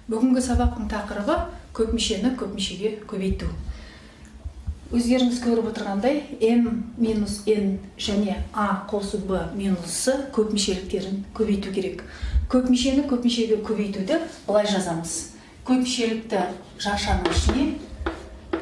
Бүгінгі сабақтың тақырыбы: көпмүшені көпмүшеге көбейту. Өздеріңіз көріп отырғандай, m минус n және a қосу b минус с көпмүшеліктерін көбейту керек. Көпмүшені көпмүшеге көбейтуді былай жазамыз: көпмүшелікті жақшаның ішіне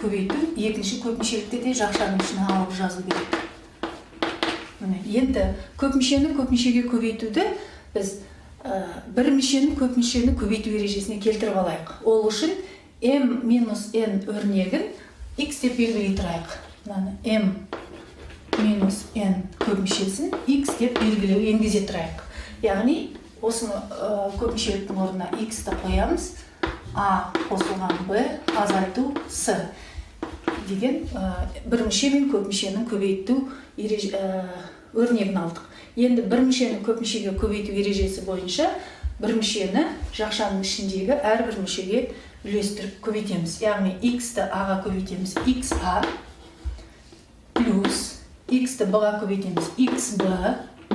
көбейту, екінші көпмүшелікті де жақшаның ішіне алып жазу керек. Міне, енді көпмүшені көпмүшеге көбейтуді біз бір мүшені көп мүшені көбейту ережесіне келтіріп алайық. Ол үшін m минус n өрнегін x деп белгілей тұрайық. Мынаны, m минус n көп мүшесін x деп белгілеу енгізе тұрайық. Яғни осыны көпмүшеліктің орнына x-ті қоямыз. A қосылған b азайту с деген бір мүше мен көп мүшенің көбейту өрнегін алдық. Енді бір мүшені көп мүшеге көбейту ережесі бойынша бір мүшені жақшаның ішіндегі әрбір мүшеге үлестіріп көбейтеміз. Яғни x-ті a-ға көбейтеміз, xa, плюс x-ті b-ға көбейтеміз, xb,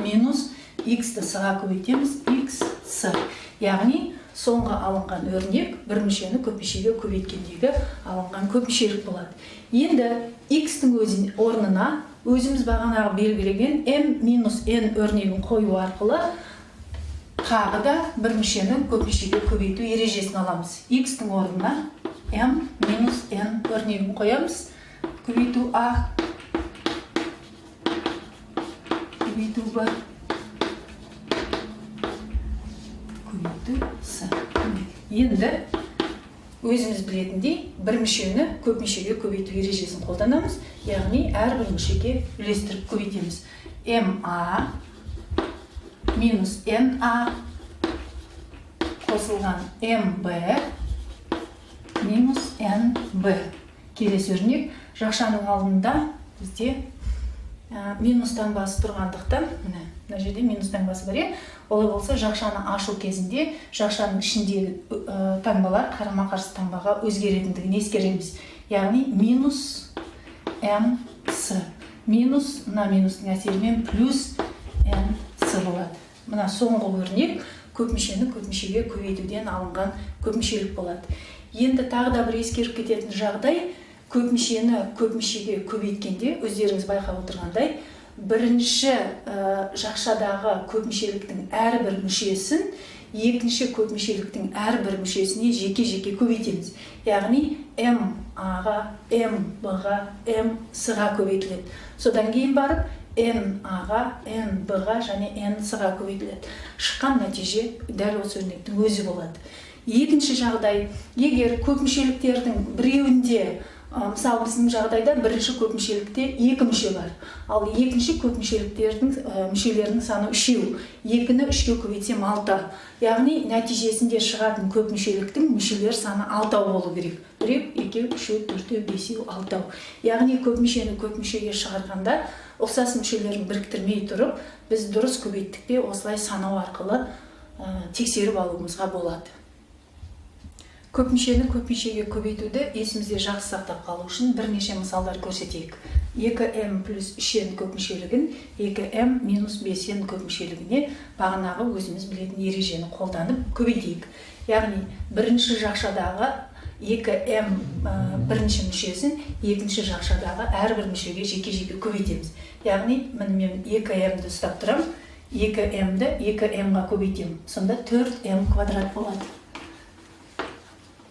минус x-ті с-ға көбейтеміз, xs. Яғни соңғы алынған өрнек бір мүшені көп мүшеге көбейткендегі алынған көп мүшелік болады. Енді x-тің өзін орнына өзіміз бағанағы белгілеген m минус n өрнегін қою арқылы тағы да бір мүшені көп мүшеге көбейту ережесін аламыз. X-тің орнына m минус n өрнегін қоямыз: көбейту a, көбейту b, көбейту с. Енді өзіміз білетіндей, бір мүшені көп мүшеге көбейту ережесін қолданамыз, яғни әрбір мүшеге үлестіріп көбейтеміз: ma минус na қосылған mb минус nb. Келесі өрнек: жақшаның алдында бізде минус таңбасы тұрғандықтан, міне, мына жерде минус таңбасы бар, иә. Олай болса, жақшаны ашу кезінде жақшаның ішіндегі таңбалар қарама қарсы таңбаға өзгеретіндігін ескереміз. Яғни минус м с, минус мына минустың әсерімен плюс н с болады. Мына соңғы өрнек көп мүшені көп мүшеге көбейтуден алынған көп мүшелік болады. Енді тағы да бір ескеріп кететін жағдай: көп мүшені көп мүшеге көбейткенде, өздеріңіз байқап отырғандай, бірінші жақшадағы көп мүшеліктің әрбір мүшесін екінші көп мүшеліктің әрбір мүшесіне жеке жеке көбейтеміз. Яғни м а-ға, м б-ға, м с-ға көбейтіледі. Содан кейін барып н а-ға, н б-ға және н с-ға көбейтіледі. Шыққан нәтиже дәл осы өрнектің өзі болады. Екінші жағдай: егер көп мүшеліктердің біреуінде, мысалы, біздің жағдайда бірінші көп мүшелікте екі мүше бар, ал екінші көп мүшеліктердің мүшелерінің саны үшеу. Екіні үшке көбейтсем, алты. Яғни нәтижесінде шығатын көп мүшеліктің мүшелер саны алтау болу керек: біреу, екеу, үшеу, төртеу, бесеу, алтау. Яғни көп мүшені көп мүшеге шығарғанда ұқсас мүшелерін біріктірмей тұрып, біз дұрыс көбейттік пе, осылай санау арқылы тексеріп алуымызға болады. Көп мүшені көп мүшеге көбейтуді есімізде жақсы сақтап қалу үшін бірнеше мысалдар көрсетейік. 2m плюс 3n көп мүшелігін 2m минус 5n көп мүшелігіне бағанағы өзіміз білетін ережені қолданып көбейтейік. Яғни бірінші жақшадағы 2m бірінші мүшесін екінші жақшадағы әрбір мүшеге жеке жеке көбейтеміз. Яғни міне, мен 2m-ді ұстап тұрамын, 2m-ді 2m-ға көбейтемін, сонда 4m квадрат болады.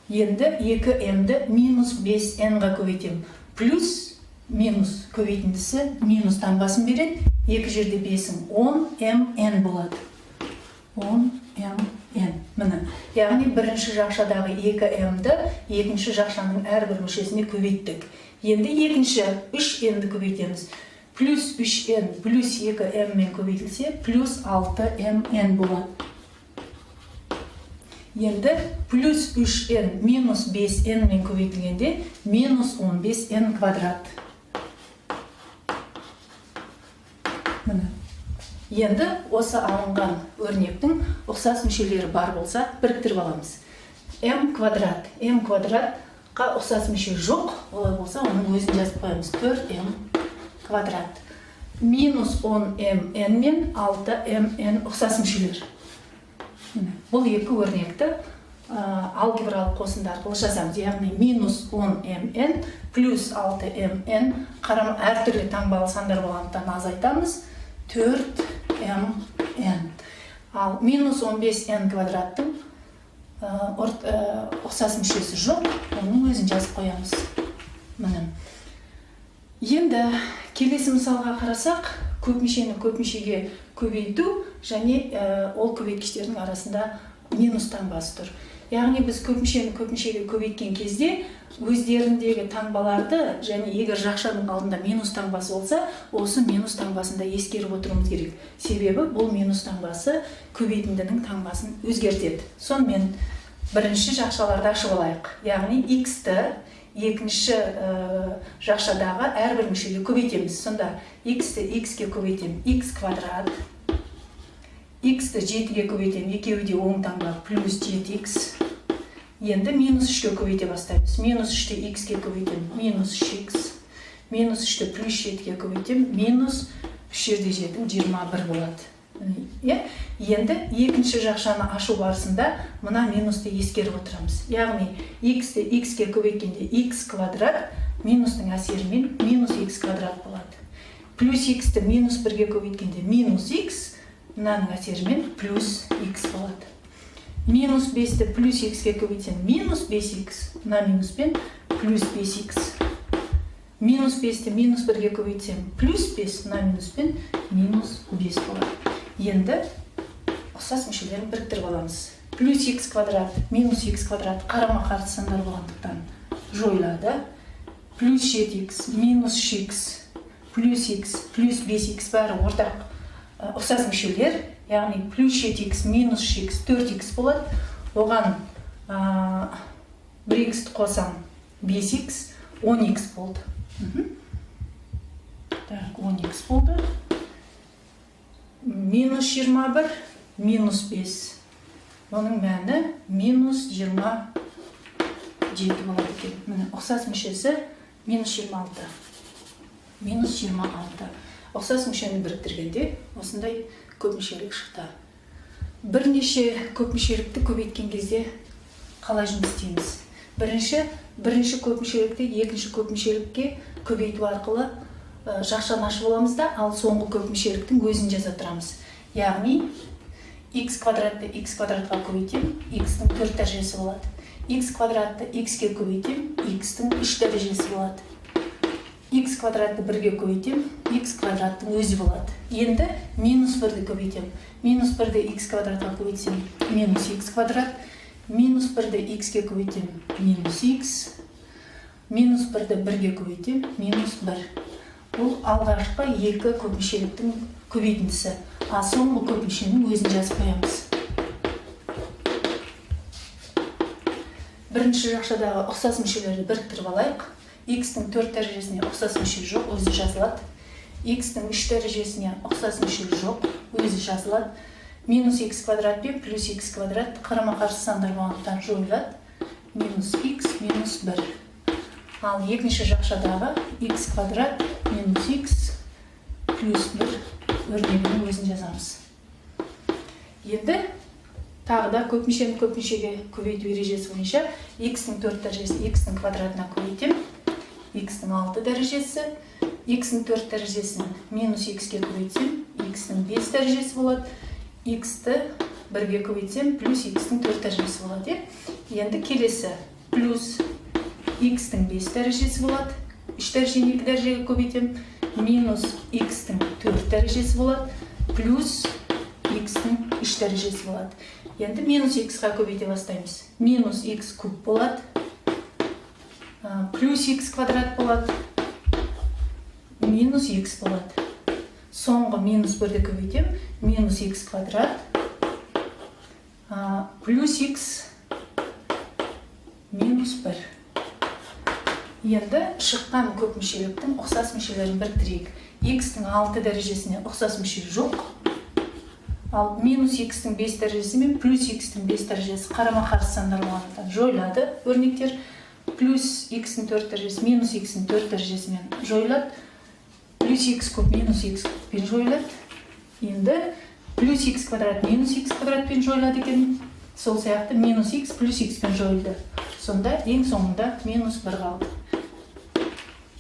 Енді 2m-ді минус 5n-ға көбейтемін. Плюс минус көбейтіндісі минус таңбасын береді. Екі жерде бесің, 10 м n болады, 10 м n. Міне, яғни бірінші жақшадағы 2m-ді екінші жақшаның әрбір мүшесіне көбейттік. Енді екінші 3n-ді көбейтеміз. Плюс 3n плюс 2m мен көбейтілсе, плюс 6m n болады. Енді плюс 3n минус 5n мен көбейтілгенде минус 15n квадрат. Міне, енді осы алынған өрнектің ұқсас мүшелері бар болса, біріктіріп аламыз. M квадрат, m квадратқа ұқсас мүше жоқ, олай болса, оның өзін жазып қоямыз: 4m квадрат. Минус 10m n мен 6m n ұқсас мүшелер. Міне, бұл екі өрнекті Алгебралық қосынды арқылы жазамыз. Яғни минус 10 мн плюс 6 мн, әртүрлі таңбалы сандар болғандықтан азайтамыз, 4 мн. Ал минус 15 n квадраттың ұқсас мүшесі жоқ, оның өзін жазып қоямыз. Міне. Енді келесі мысалға қарасақ, көп мүшені көп мүшеге көбейту және ол көбейткіштердің арасында минус таңбасы тұр. Яғни біз көп мүшені көп мүшеге көбейткен кезде өздеріндегі таңбаларды және егер жақшаның алдында минус таңбасы болса, осы минус таңбасын да ескеріп отыруымыз керек. Себебі бұл минус таңбасы көбейтіндінің таңбасын өзгертеді. Сонымен бірінші жақшаларды ашып алайық. Яғни x-ті екінші жақшадағы әрбір мүшеге көбейтеміз. Сонда x-ті x-ке көбейтемін, x квадрат. X-ті 7-ге көбейтемін, екеуі де оң таңба, плюс 7x. Енді минус 3-ке көбейте бастаймыз. Минус 3-ті x-ке көбейтемін, минус 3x. Минус 3-ті плюс 7-ге көбейтемін, минус 3 жерде 7, 21 болады. Иә? Енді екінші жақшаны ашу барысында мына минусты ескеріп отырамыз. Яғни x-ті x-ке көбейткенде x квадрат, минустың әсерімен минус x квадрат болады. Плюс x-ті минус 1-ге көбейткенде минус x, мынаның әсерімен плюс x болады. Минус 5-ті плюс x-ке көбейтсем минус 5x, мына минуспен плюс 5x. Минус 5-ті минус 1-ге көбейтсем плюс 5, мына минуспен минус 5 болады. Енді ұқсас мүшелерін біріктіріп аламыз. Плюс x квадрат, минус x квадрат қарама қарсы сандар болғандықтан жойылады. Плюс 7x, минус 3x, плюс x, плюс 5x бәрі ортақ ұқсас мүшелер. Яғни плюс 7x, минус 3x, 4x болады. Оған 1x-ті қосам, 5x, 10x болды. Так, 10x болды. Минус 21, минус 5. Оның мәні минус 27 болады екен. Міне, ұқсас мүшесі минус 26. Минус 26. Ұқсас мүшені біріктіргенде осындай көпмүшелік шықты. Бірнеше көпмүшелікті көбейткен кезде қалай жұмыс істейміз? Бірінші көпмүшелікті екінші көпмүшелікке көбейту арқылы жақшаны ашып аламыз да, ал соңғы көпмүшеліктің өзін жаза тұрамыз. Яғни x квадратты x квадратқа көбейтемін, x-тің 4 дәрежесі болады. X квадратты x-ке көбейтемін, x-тің 3 дәрежесі болады. X квадратты бірге көбейтемін, x квадраттың өзі болады. Енді минус бірді көбейтемін. Минус бірді x квадратқа көбейтсем, минус x квадрат. Минус бірді x-ке көбейтемін, минус x. Минус бірді бірге көбейтемін, минус бір. Бұл алғашқы екі көпмүшеліктің көбейтіндісі. А соңғы көпмүшенің өзін жазып қоямыз. Бірінші жақшадағы ұқсас мүшелерді біріктіріп алайық. X-тің 4 дәрежесіне ұқсас мүше жоқ, өзі жазылады. X-тің 3 дәрежесіне ұқсас мүше жоқ, өзі жазылады. Минус x квадрат пен плюс x квадрат қарама-қарсы сандар болғандықтан жойылады. Минус x минус 1. Ал екінші жақшадағы x квадрат минус x плюс 1 өрнегінің өзін жазамыз. Енді тағы да көп мүшені көп мүшеге көбейту ережесі бойынша x-тің 4 дәрежесін x-тің квадратына көбейтемін. X-тің 6 дәрежесі, x-ның 4 дәрежесін минус x-ке көбейтсем, x-ның 5 дәрежесі болады. X-ті бірге көбейтсем, плюс x-ның 4 дәрежесі болады. Иә? Енді келесі плюс x-тің 5 дәрежесі болады. 3 дәрежені 2 дәрежеге көбейтемін. Минус x-тің 4 дәрежесі болады. Плюс x-тің 3 дәрежесі болады. Енді минус x-қа көбейте бастаймыз. Минус x куб болады. Плюс x квадрат болады. Минус x болады. Соңғы минус 1-ді көбейтемін. Минус x квадрат. Плюс x минус 1. Енді шыққан көп мүшеліктің ұқсас мүшелерін біріктірейік. X-тің 6 дәрежесіне ұқсас мүше жоқ. Ал минус x-тің 5 дәрежесі мен плюс x-тің 5 дәрежесі қарама-қарсы сандар болғандықтан жойылады өрнектер. Плюс x-тің 4 дәрежесі минус x-тің 4 дәрежесімен жойылады. Плюс x куб минус x кубпен жойылады. Енді плюс x квадрат минус x квадратпен жойылады екен. Сол сияқты минус х плюс х-пен жойылды. Сонда ең соңында минус 1 қалды.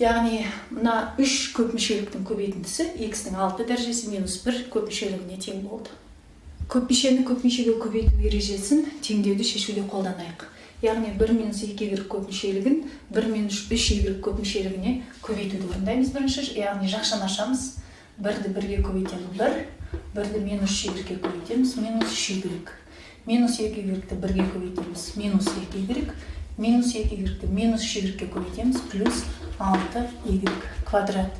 Яғни мына үш көпмүшеліктің көбейтіндісі х-тің 6 дәрежесі минус 1 көпмүшелігіне тең болды. Көпмүшені көпмүшеге көбейту ережесін теңдеуді шешуде қолданайық. Яғни 1 минус 2 y көпмүшелігін 1 минус 3 y көпмүшелігіне көбейтуді орындаймыз бірінші. Яғни жақшаны ашамыз. 1-ді 1-ге көбейтеміз 1, 1-ді минус 3y-ге көбейтеміз минус 3y. Минус 2y-ті 1-ге көбейтеміз минус 2y, минус 2y-ті минус 3y-ге көбейтеміз плюс 6y квадрат.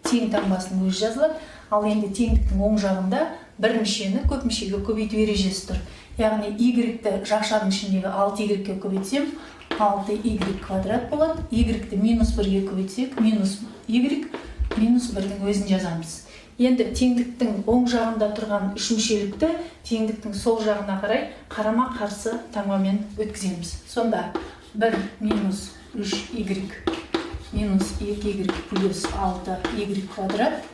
Тең таңбасының өзі жазылады. Ал енді теңдіктің оң жағында бір мүшені көп мүшеге көбейту ережесі тұр. Яғни y-ті жақшаның ішіндегі 6y-ге көбейтсем 6y квадрат болады. Y-ті минус 1-ге көбейтсек минус y минус 1-дің өзін жазамыз. Енді теңдіктің оң жағында тұрған үш мүшелікті теңдіктің сол жағына қарай қарама қарсы таңбамен өткіземіз. Сонда 1 минус 3y минус 2y плюс 6y квадрат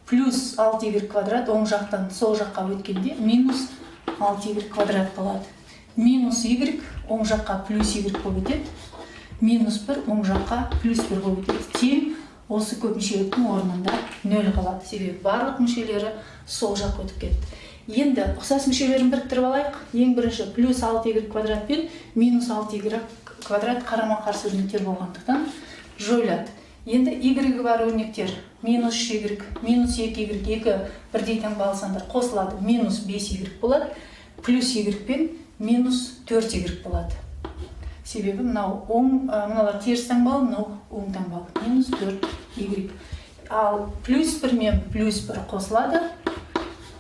плюс 6y квадрат оң жақтан сол жаққа өткенде минус 6y квадрат болады. Минус y оң жаққа плюс y болып өтеді. Минус 1 оң жаққа плюс 1 болып өтеді. Тең осы көп мүшеліктің орнында 0 қалады. Себебі барлық мүшелері сол жаққа өтіп кетті. Енді ұқсас мүшелерін біріктіріп алайық. Ең бірінші плюс 6y квадрат пен минус 6y квадрат қарама-қарсы өрнектер болғандықтан жойылады. Енді y бар өрнектер минус 3y, минус 2y, екі бірдей таңбалы сандар қосылады, минус 5y болады, плюс y пен минус 4y болады. Себебі мынау оң, мыналар теріс таңбалы, мынау оң таңбалы. Минус 4y. Ал плюс 1 мен плюс 1 қосылады,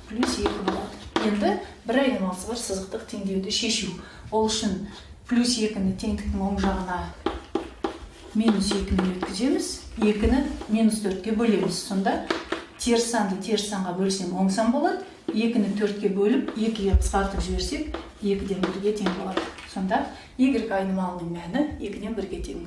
плюс 2 болады. Енді бір айнымалысы бар сызықтық теңдеуді шешу. Ол үшін плюс 2-ні теңдіктің оң жағына минус 2-мен өткіземіз, 2-ні минус 4-ке бөлеміз. Сонда теріс санды теріс санға бөлсем оң сан болады. 2-ні 4-ке бөліп, 2-ге қысқартып жіберсек, 2-ден 1-ге тең болады. Сонда y айнымалының мәні 2-ден 1-ге тең.